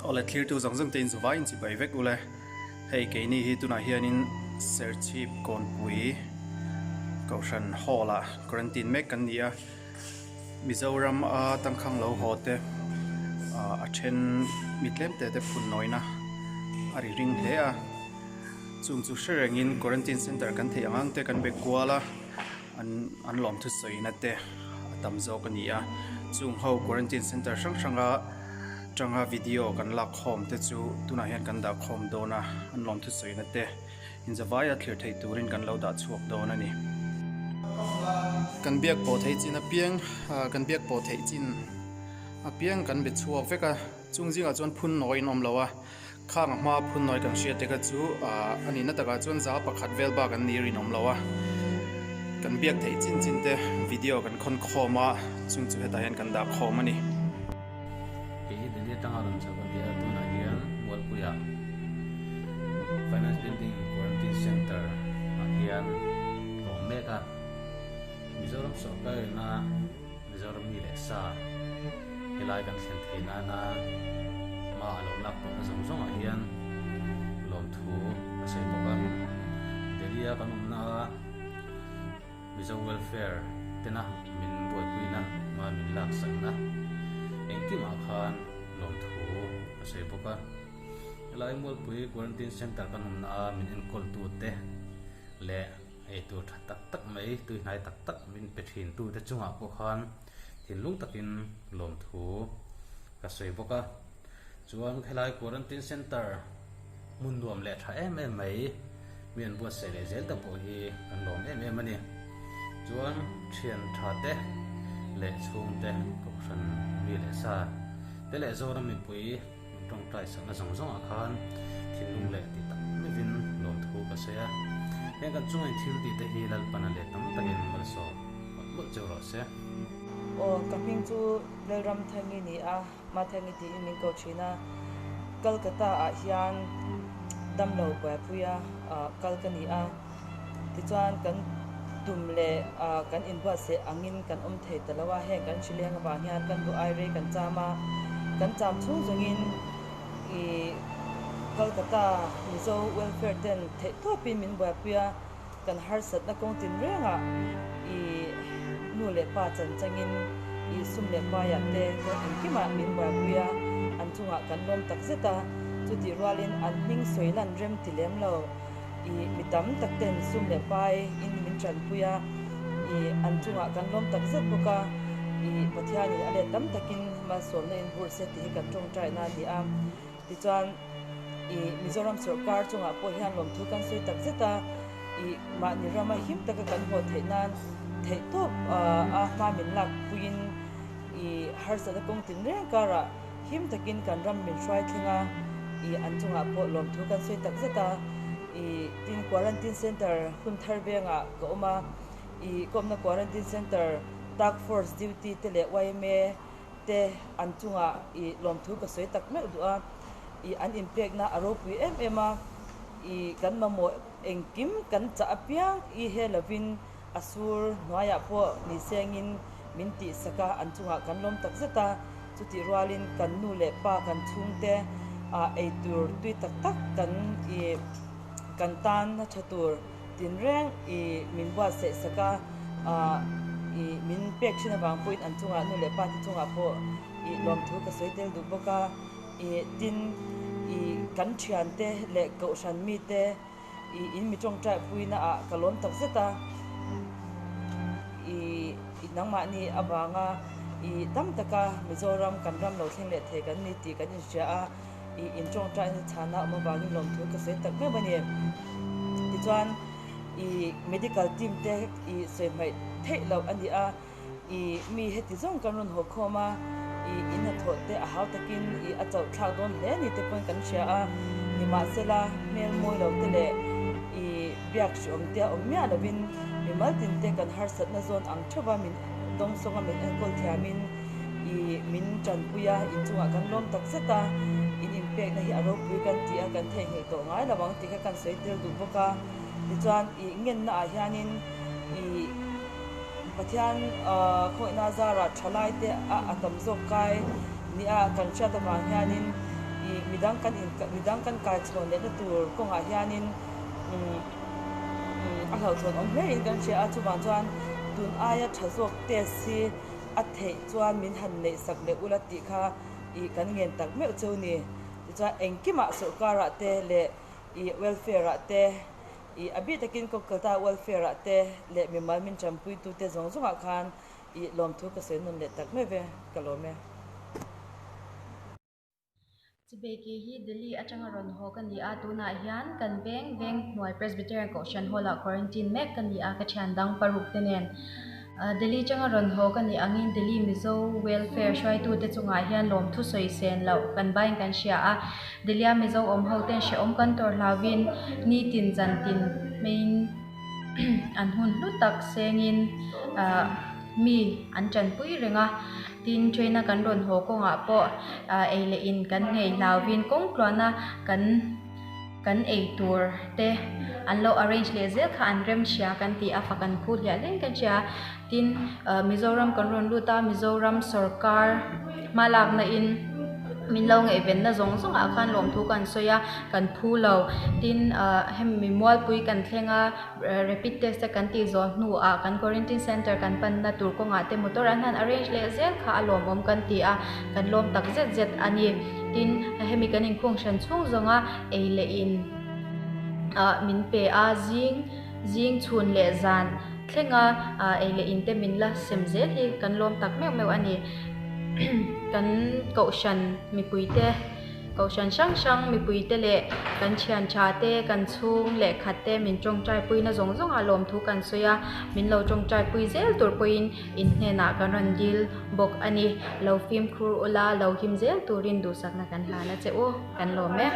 Awle thlirtu zawng zawng te in zuvai in chibai vek ule. Hei keini hi tunah hianin Serchhip Kawnpui Kohhran Hall ah quarantine mek kan ni a. Mizoram a tangkhang lo haw te a then mi tlem te te phun nawina a ri ring hle a. Chung chu hre rengin quarantine center kan theih ang ang te kan be kual a. An an lawmthu sawina te a tam zawk a ni a chung ho quarantine center hrang hrang a tanga video kan lak khawm te chu tunah hian kan dah khawm dawn a an lawmthu sawina te inzavai a thlir theih turin kan lo dah chhuak dawn a ni. Kan biak pawh theih chin apiang ah kan biak pawh theih chin apiang kan be chhuak vek a chung zingah chuan phun nawi an awm lo a. Khang a hma phun nawi kan hriat te kha chu ah a nihna takah chuan za pakhat vel bak an ni rinawm lo a, kan biak theih chin chin te video kan khawn khawm a, chung chu hetah hian kan dah khawm a ni. Kei hi Delhi atanga rawn chhoh ka nia, tunah hian Mualpuiah Finance Building Quarantine Centre ah hian ka awm mek a, Mizoram sawrkar ina Mizoram mi leh sa helai kan thlen thei nana hma a lo lak tawhna zawng zawngah hian lawmthu a sawi bawk a. Delhi-a kan awmna a Mizo Welfare tena min buaipuina hma min laksakna engkimah khan lawmthu a sawi bawk a. Helai Mualpui Quarantine Centre kan awmna a min enkawltute leh Ei tur tha tak tak mai, tuihnai tak tak min pe thin tu te chungah pawh khan thinlung takin lawmthu ka sawi bawk a. Chuan helai quarantine centre hmun nuam leh tha em em mai mi an buatsaih leh zel ta pawh hi kan lawm em em a ni. Chuan thian tha te leh chhungte kohhran mi leh sa te leh Zoram mipui Min tawngtai sakna zawng zawngah khan thinlung leh tih tak meuhin lawmthu ka sawi a. Heng kan chunga in thil tih te hi Lalpana leh tam takin malsawm mawlh mawlh cheu rawh se. Aw, ka hming chu Lalramthangi ni a, Mathangi tiin min ko thin a. Kolkata ah hian damlo buaipuia kal ka ni a. Tichuan kan tum leh kan inbuatsaih angin kan awm thei ta lo a, heng kan hrileng avang hian kan duh ai rei kan cham a, kan cham chhung zawngin ih Kolkata Mizo Welfare ten theih tawpin min buaipui a, kan harsatna kawng tin rengah ih nu leh pa chan changin ih sum leh paiah te kawng engkimah min buaipui a, an chungah kan lawm takzet a, chutih rualin an hming sawi lan rem ti lem lo. Ih mi tam tak ten sum leh pai in min tanpui a, ih an chungah kan lawm tak zet bawk a, ih Pathianin a let tam takin malsawmna in vur se tih hi kan tawngtaina a ni a. Tichuan ih Mizoram sawrkar chungah pawh hian lawmthu kan sawi tak zet a, ih mahni rama him taka kan haw theih nan theihtawp a hma min lak puiin ih harsatna kawng tinreng karah Him takin kan ram min hruai thleng a, ih an chungah pawh lawmthu kan sawi tak zet a, ih tin quarantine centre hun thar vengah ka awm a, ih ka awmna quarantine centre task force duty te leh yma te an chungah ih lawmthu ka sawi tak meuh duh a, ih an inpekna a ropui em em a, ih kan mamawh engkim kan chah apiang i he lovin A sur hnuaiah pawh ni sengin min tihsak a, an chungah kan lawm tak zet a. Chutih rualin kan nu leh pa kan chhungte ah ei tur tui tak tak kan ih kan tan a tha tur tinreng ih min buatsaih sak a, ah ih min pek thin avang pawhin an chungah nu leh pa te chungah pawh ih lawmthu ka sawi tel duh bawk a. Ih tin ih kan thiante leh kohhran mite. I in mi tawngtai puina ah ka lawm tak zet a, i nangmahni avanga i tam taka Mizoram kan ram lo thleng leh thei kan ni tih kan inhria a, i in tawngtaina chhana awm avangin lawmthu ka sawi tak meuh a ni. Tichuan i medical team te i sawi hmaih theih loh a ni a. I mi heti zawng kan rawn haw khawm a, i in hnathawh te a hau takin i a chauh thlak dawn hle ni te pawhin kan hria a, nimahsela hmel mawi lo te leh i biak hriawm te a awm miah lovin mimal tin te kan harsatna zawn ang theuh a min dawngsawng a min enkawl thiamin i min tanpui a, inchungah kan lawm tak zet a, in inpekna hi a ropui kan ti a, kan theihnghilh tawh ngai lo ang tih kha kan sawi tel duh bawk a, tichuan i ngenna ah hianin i. Pathian khawihna zarah thalai te a a tam zawk kai nia kan hriat avang hianin I midang kan in midang kan kai chhawn lehna tur kawngah hianin a hlauhthawn awm hle in kan hria a, chuvang chuan tun aia tha zawk test hi a theih chuan min han neih sak leh ula tih kha i kan ngen tak meuh cheu ni. Tichuan engkimah sawrkarah te leh i welfare ah te i a bik takin Kolkata welfare ah te leh mimal min tanpuitute zawng zawngah khan i lawmthu ka sawi nawn leh tak meuh ve, ka lawm e. Chibeki hi Delhi atanga rawn haw ka ni a, tunah hian kan veng veng hnuai Presbyterian Kohhran Hall ah quarantine mek ka ni a, ka thian dang paruk te nen. Delhi atanga rawn haw ka nih angin Delhi Mizo Welfare hruaitute chungah hian lawmthu sawi sen loh kan bain kan hria a, Delhi a Mizo awm ho ten hrehawm kan tawr hlauhin nitin zantin hmeiin an hun hlu tak sengin ah mi an tanpui reng a. Tin, train a kan rawn haw kawngah pawh ei leh in kan nghei hlauvin kawng tluana kan kan ei tur te an lo arrange leh zel kha an rem hria kan ti a, fak an phu hliah hliah in kan hria. Tin, Mizoram kan rawn lut a, Mizoram sawrkar hma lakna in min lo ngaihvenna zawng zawng ah khan lawmthu kan sawi a, kan phu lo. Tin, hemi mualpui kan thleng a. Rapid test te kan tih zawh hnuah kan quarantine center kan panna tur kawngah te motor an han arrange leh zel kha a lawmawm kan ti a, kan lawm tak zet zet a ni. Tin, hemi kan inkhung hran chhung zawnga ei leh in ah min pe a, zing zing chhun leh zan thlenga ah ei leh in te min la sem zel hi kan lawm tak meuh meuh a ni. Kan kohhran mipui te. Kohhran hrang hrang mipuite leh kan thian tha te, kan chhung leh khat te min tawngtai puina zawng zawngah lawmthu kan sawi a, min lo tawngtai pui zel tur pawhin in hnenah kan rawn dil bawk a ni. Lo fimkhur ula, lo him zel turin duhsakna kan hlan a che u, kan lawm e.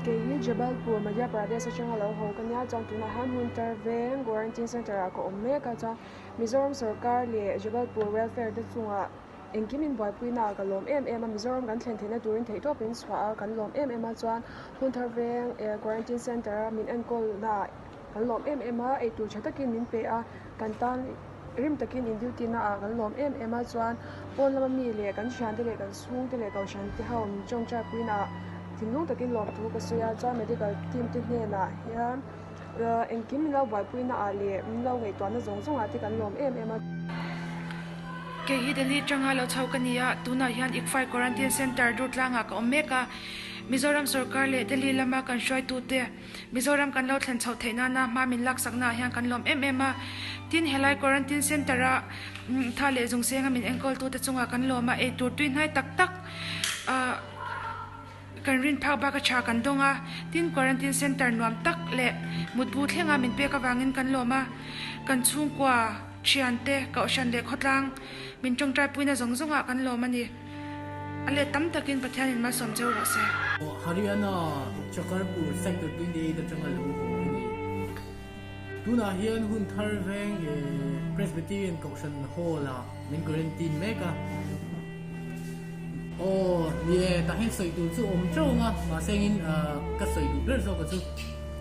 Kei hi Jabalpur, Madhya Pradesh atanga lo haw ka nia chuan tunah hian Hunter veng Quarantine Centre ah ka awm mek a chuan Mizoram sawrkar leh Jabalpur Welfare te chungah Engkim in buaipuina ah ka lawm em em a, Mizoram kan thlen theihna turin theihtawp in chhuah a, kan lawm em em a, chuan Hunthar veng eh quarantine centre a min enkawl na ah kan lawm em em a, eitur tha takin min pe a, kan tan rim takin in duty na ah kan lawm em em a, chuan pawn lama mi leh kan thiante leh kan chhungte leh kohhran te ho min tawngtai puina ah thinlung takin lawmthu ka sawi a, chuan medical team te hnenah hian engkim min lo buaipuina ah leh min lo ngaihtuahna zawng zawng ah te kan lawm em em a. Kei hi Delhi atanga lo chho ka ni a, tunah hian ICFAI Quarantine Centre Durtlangah ka awm mek a. Mizoram sorkar leh Delhi lama kan hruaitute Mizoram kan lo thlen chhoh theih nana hma min laksaknaah hian kan lawm em em a. Tin, helai Quarantine Centre-a tha leh zungsenga min enkawltute chungah kan lawm a, eitur tui hnai tak tak kan rin phak bak a tha kan dawng a. Tin, Quarantine Centre nuam tak leh mutbu thlenga min pek avangin kan lawm a, kan chhungkua. Thiante, Kohhran leh khawtlang min tawngtaipuina zawng zawngah kan lawm a ni. A let tam takin Pathianin malsawm cheu rawh se. Haryana Chakarpur Sector 28 atanga lo haw a ni. Tunah hian hun thar veng Presbyterian Kohhran Hall-ah min quarantine mek a. Aw, ni e, tah hian sawi tur chu awm teuh ang a, mahse engin ka sawi duh ber zawk a chu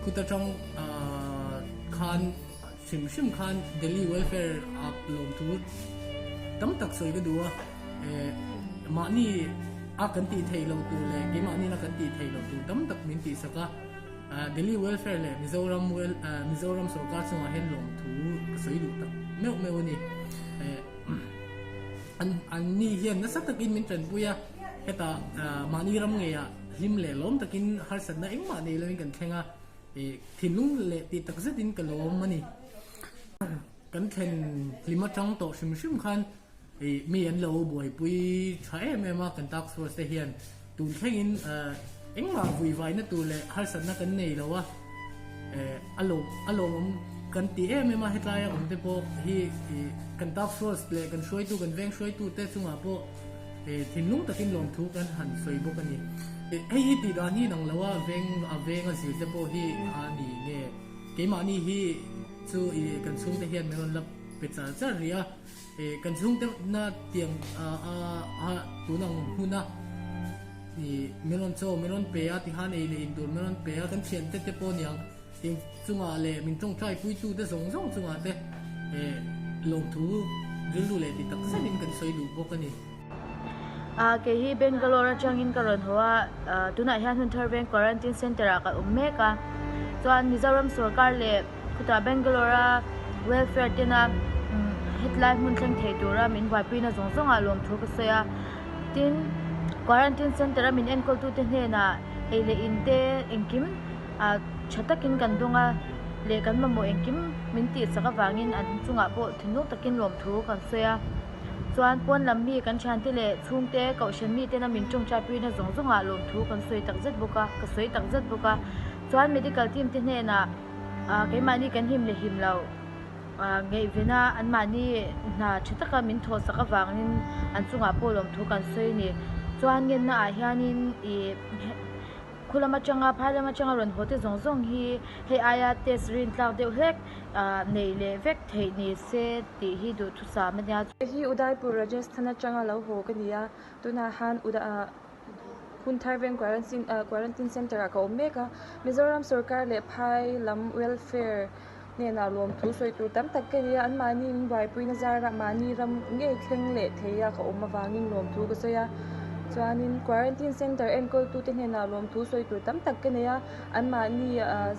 kut atang khan Hrim hrim khan Delhi welfare ah lawmthu tam tak sawi ka duh a, mahni a kan tih theih loh tur leh keimahni na kan tih theih loh tur tam tak min tih sak a, Delhi welfare leh Mizoram Mizoram sorkar chungah hian lawmthu ka sawi duh tak meuh meuh a ni. An ni hian nasa takin min tanpui a, hetah mahni ram ngeiah hlim leh lawm takin harsatna engmah nei loin kan thleng a. Thinlung leh tih tak zetin ka lawm a ni. Kan thlen hlim atang tawh hrim hrim khan mi an lo buaipui tha em em a, kan task force te hian tun thlengin engmah vuivaina tur leh harsatna kan nei lo a, a lawmawm kan ti em em a, hetlaia awm te pawh hi kan task force leh kan hruaitu kan veng hruaitu te chungah pawh Thinlung takin lawmthu kan han sawi bawk a ni. Hei hi tih dan hi nang lo a veng a veng a zir te pawh hi a ni nge. Keimahni hi chu i kan chhungte hian min rawn la pe char char rih a. Kan chhungte na tiang a a tun ang hmun a i min rawn chaw min rawn pe a tihan ei leh in tur min rawn pe a kan thiante te pawh niang tiang chungah leh min tawngtai puitu te zawng zawng chungah te lawmthu rilru leh ti tak zetin kan sawi duh bawk a ni. Kei hi Bangalore atangin ka rawn haw a, tunah hian Hunthar Veng Quarantine Centre ah ka awm mek a. Chuan Mizoram sorkar leh khutah Bangalore a welfare tena hetlai hmun thleng thei tura min buaipuina zawng zawngah lawmthu ka sawi a. Tin, Quarantine Centre a min enkawltute hnenah ei leh in te engkim tha takin kan dawng a leh kan mamawh engkim min tihsak avangin an chungah pawh thinlung takin lawmthu kan sawi a. Chuan pawn lam mi kan thiante leh chhungte kohhran mi tena min tawngtai puina zawng zawngah lawmthu kan sawi tak zet bawk a, ka sawi tak zet bawk a. Chuan medical team te hnenah ah keimahni kan him leh him lo ah ngaihvena anmahni hna tha taka min thawhsak avangin an chungah pawh lawmthu kan sawi a ni. Chuan ngenna ah hianin ih Khu lam atanga phai lam atanga rawn haw te zawng zawng hi hei aia test rin tlak deuh hlek neih leh vek theih ni se tih hi duhthusam a nia. Hei hi Udaipur Rajasthan atanga lo haw ka ni a, tunah han Hunthar Veng Quarantine Centre ah ka awm mek a, Mizoram sorkar leh phai lam welfare hnenah lawmthu sawi tur tam tak ka nei a, anmahni in buaipuina zarah mahni ram ngei thleng leh thei a ka awm avangin lawmthu ka sawi a, chuanin quarantine centre enkawltute hnenah lawmthu sawi tur tam tak ka nei a, anmahni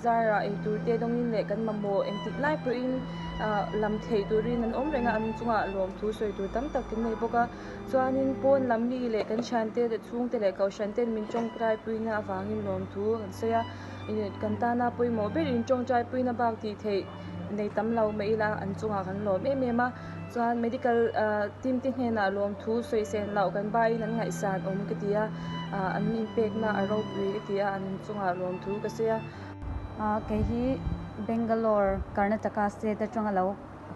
zarah eitur te dawngin leh kan mamawh engtik lai pawhin lam theih turin an awm reng a, an chungah lawmthu sawi tur tam tak kan nei bawk a, chuanin pawn lam mi leh kan thiante leh chhungte leh kohhran ten min tawngtai puina avangin lawmthu kan sawi a. Kan tana pawimawh berin tawngtai puina bak tih theih nei tam lo mah ila an chungah kan lawm em em a, chuan medical team te hnenah lawmthu sawisel loh kan baiin an ngaihsan awm ka ti a, an inpekna a ropui ka ti a, an chungah lawmthu ka sawi a. Kei hi Bangalore, Karnataka state atanga lo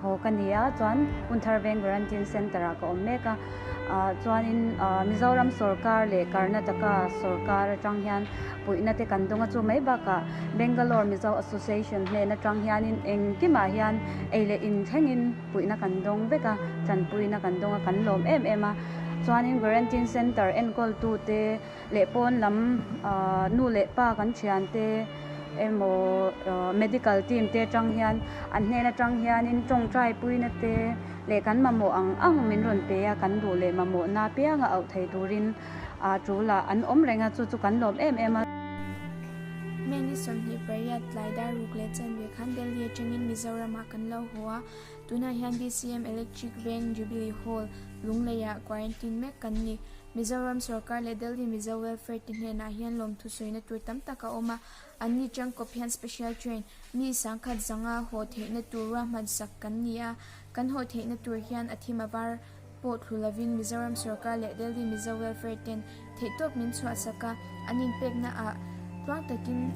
haw ka ni a, chuan Hunthar Veng Quarantine Centre ah ka awm mek a, ah chuanin ah Mizoram sawrkar leh Karnataka sawrkar atang hian puihna te kan dawng a, chu mai bakah Bangalore Mizo Association hnen atang hianin engkimah hian ei leh in thlengin puihna kan dawng vek a, tanpuina kan dawng a, kan lawm em em a, chuanin Quarantine Centre enkawltute leh pawn lam ah nu leh pa kan thiante emaw medical team te atang hian an hnen atang hianin tawngtai puina te leh kan mamawh ang ang min rawn pe a kan duh leh mamawhna apianga auh thei turin ah tul ah an awm reng a chu chu kan lawm em em a. May ni 28 tlai dar ruk leh chanve khan Delhi atangin Mizoram ah kan lo haw a, tunah hian BCM Electric Veng Jubilee Hall, Lunglei ah quarantine mek kan ni. Mizoram sorkar leh Delhi Mizo Welfare te hnenah hian lawmthu sawina tur tam tak a awm a, anni tangkawp hian special train mi sangkhat zanga haw theihna tur ruahman sak kan ni a, kan haw theihna tur hian a thim a var pawh thlu lovin Mizoram sorkar leh Delhi Mizo Welfare ten theihtawp min chhuah sak a, an inpekna ah tluang takin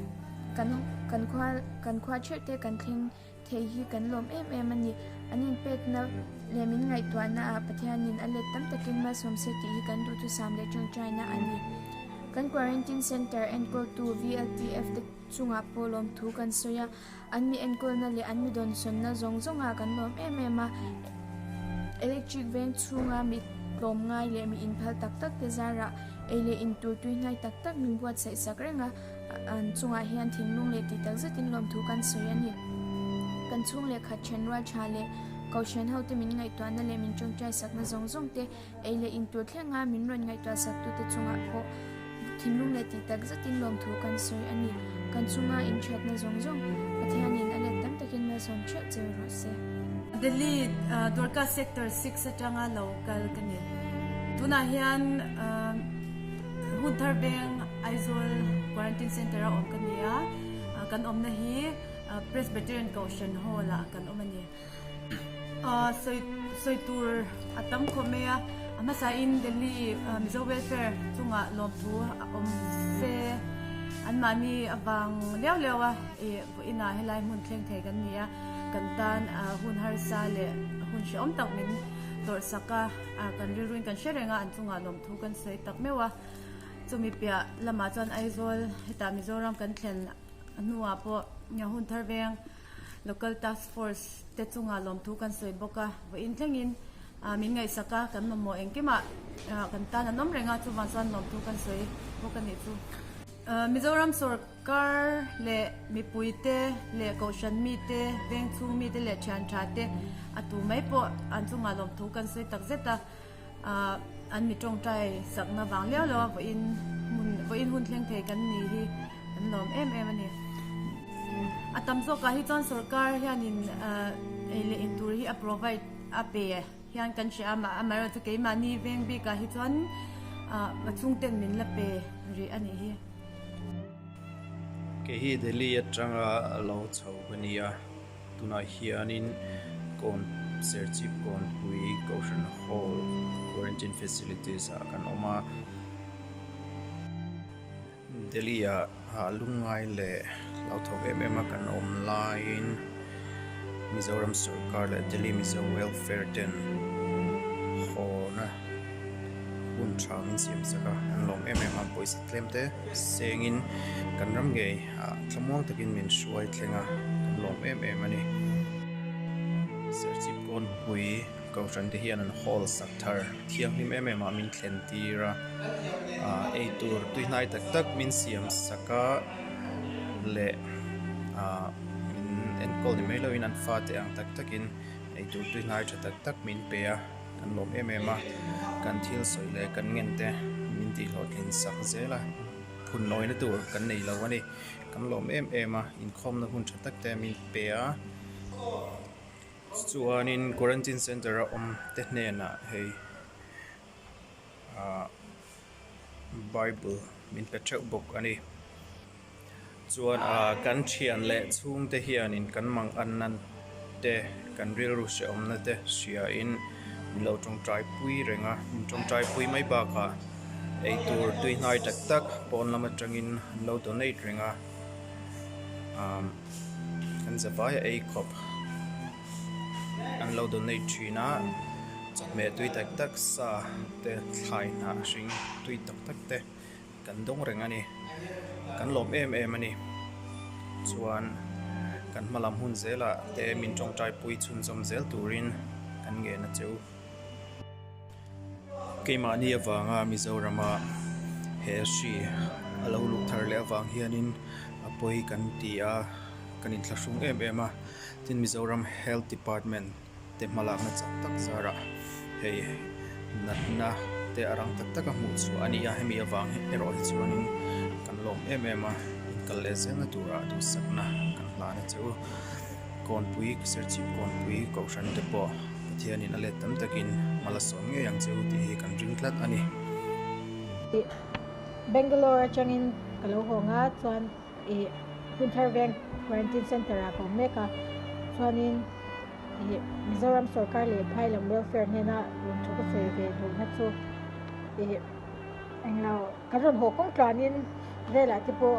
kan kan khua kan khua theuh te kan thleng Thei hi kan lawm em em a ni. An inpekna leh min ngaihtuahna ah Pathianin a let tam takin malsawm se tih hi kan duhthusam leh tawngtaina a ni. Kan Quarantine Centre enkawltu VLTF te chungah pawh lawmthu kan sawi a, an mi enkawlna leh an mi dawnsawnna zawng zawngah kan lawm em em a. Electric veng chhunga mi tlawmngai leh mi inphal tak tak te zarah ei leh in tur tuihnai tak tak min buatsaih sak reng a. An chungah hian thinlung leh tih tak zetin lawmthu kan sawi a ni. Kan chhung leh khat then rual tha leh Kohhran hote min ngaihtuahna leh min tawngtai sakna zawng zawng te, ei leh in tur thlenga min rawn ngaihtuah saktute chungah pawh thinlung leh tih tak zetin lawmthu kan sawi a ni. Kan chunga inthiatna zawng zawng Pathianin a let tam takin malsawm theuh che rawh se. Delhi Dwarka Sector 6 atanga lo kal ka ni. Tunah hian Hunthar Veng Aizawl Quarantine Centre a awm ka ni a, kan awmna hi Presbyterian Kohhran Hall ah kan awm a ni. Sawi sawi tur a tam khawp mai a, a hmasain Delhi Mizo Welfare chungah lawmthu a awm se anmahni avang liau liau a ih vawiinah helai hmun thleng thei kan ni a, kan tan hun harsa leh hun hrehawm tak min tawrhsak a, kan rilruin kan hre reng a, an chungah lawmthu kan sawi tak meuh a. Chumi piah lamah chuan Aizawl hetah Mizoram kan thlen hnuah pawh Hunthar Veng Local Task Force te chungah lawmthu kan sawi bawk a, vawiin thlengin min ngaihsak a, kan mamawh engkimah kan tan an awm reng a, chuvang chuan lawmthu kan sawi bawk a nih chu. Mizoram sawrkar leh mipuite leh kohhran mite, vengchhung mite leh thian tha te a tu mai pawh an chungah lawmthu kan sawi tak zet a. An mi tawngtai sakna vang liau liau a vawiin hmun vawiin hun thleng thei kan ni hi kan lawm em em a ni. A tam zawkah hi chuan sorkar hianin ei leh in tur hi a provide a pe hian kan hria a, amaherawhchu keimahni veng bikah hi chuan a chhungten min la pe rih a nih hi. Kei hi Delhi atanga lo chho ka nia. Tunah hianin kawn Serchhip Kawnpui Kohhran Hall Quarantine Facilities ah kan awm a. Delhi ah lungngai leh hlauthawk em em a kan awm laiin Mizoram sorkar leh Delhi Mizo Welfare ten hawna hun tha min siam sak a, an lawm em em a, pawisa tlem te sengin kan ram ngei ah thlamuang takin min hruai thleng a, kan lawm em em a ni. Serchhip Kawnpui Kohhran te hian an hall sak thar thianghlim em em ah min thlen tir a, ah eitur tuihnai tak tak min siam sak a leh ah min enkawl ni mai loin an fate ang tak takin eitur tuihnai tha tak tak min pe a. Kan lawm em em a, kan thil sawi leh kan ngen te min tih hlawhtlin sak zel a, phun lawina tur kan nei lo a ni. Kan lawm em em a, inkhawmna hun tha tak te min pe a, chuanin quarantine center a awm te hnenah hei ah bible min pe theuh bawk a ni. Chuan ah kan thian leh chhungte hianin kan mang anna te kan rilru hrehawmna te hriain min lo tawngtai pui reng a, min tawngtai pui mai bakah eitur tui hnai tak tak pawn lam atangin an lo donate reng a, ah kan zavai a ei khawp an lo donate thin a, chawhmeh tui tak tak sa te thlai hnah hring tui tak tak te. Kan dawng reng a ni. Kan lawm em em a ni. Chuan kan hma lam hun zelah te min tawngtai pui chhunzawm zel turin kan ngen a che u. Keimahni avanga Mizorama he hri a lo luh thar leh avang hianin a pawi kan ti a, kan inthlahrung em em a. Tin Mizoram Health Department. te hmalakna chak tak zarah hei natna te a rang tak tak a hmuh chhuah a ni a, hemi avang erawh hi chuanin kan lawm em em a, inkal leh zelna turah duhsakna kan hlan a che u. Kawnpui Serchhip Kawnpui Kohhran te pawh Pathianin a let tam takin hma la sawn ngei ang che u tih hi kan ring tlat a ni. Bangalore atangin ka lo hawng a chuan Ih Hunthar Veng Quarantine Centre ah ka awm mek a, chuanin ih Mizoram sorkar leh phai lam welfare hnena rawn thu ka sawi ve duhna chu ih englo kan rawn haw kawng tluanin velah te pawh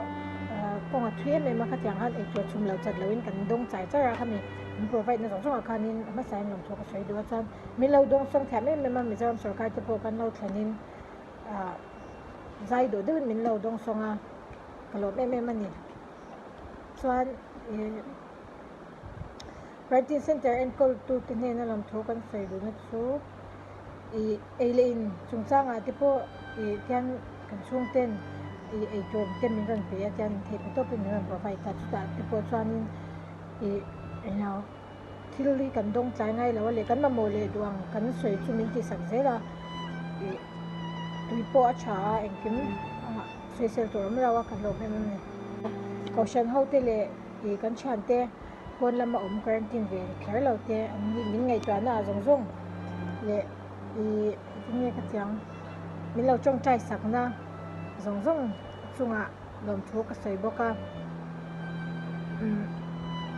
kawng a thui em em a, khatiang khan eitur chhum lo chat loin kan dawng char char a, khami min provide na zawng zawngah khanin a hmasain rawn thu ka sawi duh a, chuan min lo dawng sawng thiam em em a, Mizoram sorkar te pawh kan lo thlenin ah zai duh deuhin min lo dawng sawng a. Ka lawm em em a ni. Chuan ih Quarantine Centre enkawl tute hnena lawmthu kan sawi duhna chu ih ei leh in chungchangah te pawh ih tian kan chhungten ih eitur te min rawn pe a tian theih pe tawpin min rawn provide a chutah te pawh chuanin ih englo thil hi kan dawng tlai ngai lo a leh kan mamawh leh duh ang kan sawi chu min tihsak zel a ih tui pawh a tha a engkim ah. Sawisel tur awm lo a kan lawm em em a ni. Kohhran ho te leh ih kan thian te pawn lama awm quarantine ve kher lo te an ni min ngaihtuahna ah zawng zawng leh ih tinge ka chiang min lo tawngtai sakna zawng zawng chungah lawmthu ka sawi bawk a umm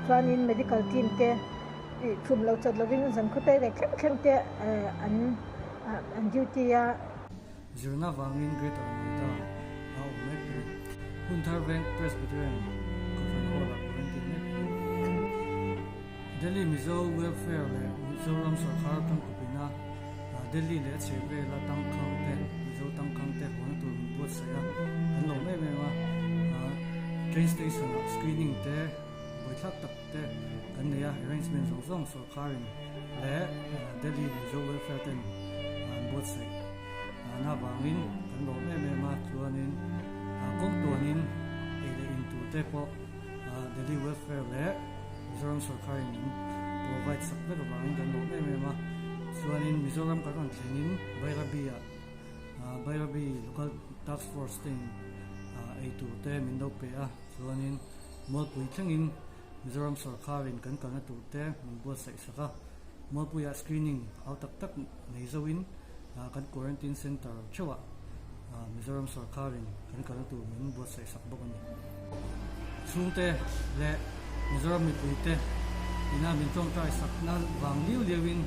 chuanin medical team te ih chhum lo chat lovin zan khawte leh thleng thleng te eh an an duty a. Zirna vangin Greater Noida a awm mek a ni. Hunthar Veng Presbyterian Kohhran Hall-ah quarantine mek a ni. Delhi Mizo Welfare leh Mizoram Sorkar tangkupina Delhi leh a chheh vela tangkhang te, Mizo tangkhang te hawnna tur min buatsaih a, kan lawm em em a. Train station-ah screening te buaithlak tak te kan nei a, arrangement zawng zawng sorkarin leh Delhi Mizo Welfare ten an buatsaih na vangin kan lawm em em a, chuanin kawng tuanin ei leh in tur te pawh Delhi Welfare leh Mizoram sorkarin min provide sak vek avangin kan lawm em em a, chuanin Mizoram kan rawn thlengin Bairabi ah. Bairabi Local Task Force te in ei tur te min lo pe a, chuanin Mualpui thlengin Mizoram sawrkharin kan kalna tur te min buatsaih sak a, Mualpuiah screening hau tak tak nei zoin kan quarantine centre theuhah Mizoram sawrkharin kan kalna tur min buatsaih sak bawk a ni. Chhungte leh Mizoram mipuite ina min tawngtai sakna vang liau liauin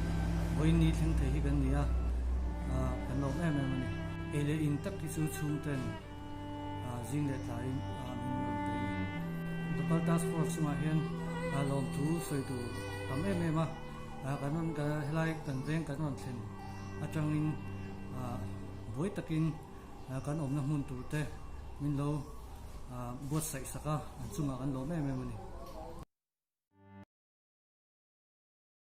vawiin ni thleng thei hi kan ni a, kan lawm em em a ni. Ei leh in tak hi chu chhungten zing leh tlaiin min rawn pe a ni. Local Task Force chungah hian lawmthu sawi tur tam em em a, kan rawn helai kan veng kan rawn thlen atangin buai takin kan awmna hmun tur te min lo buatsaih sak a, an chungah kan lawm em em a ni.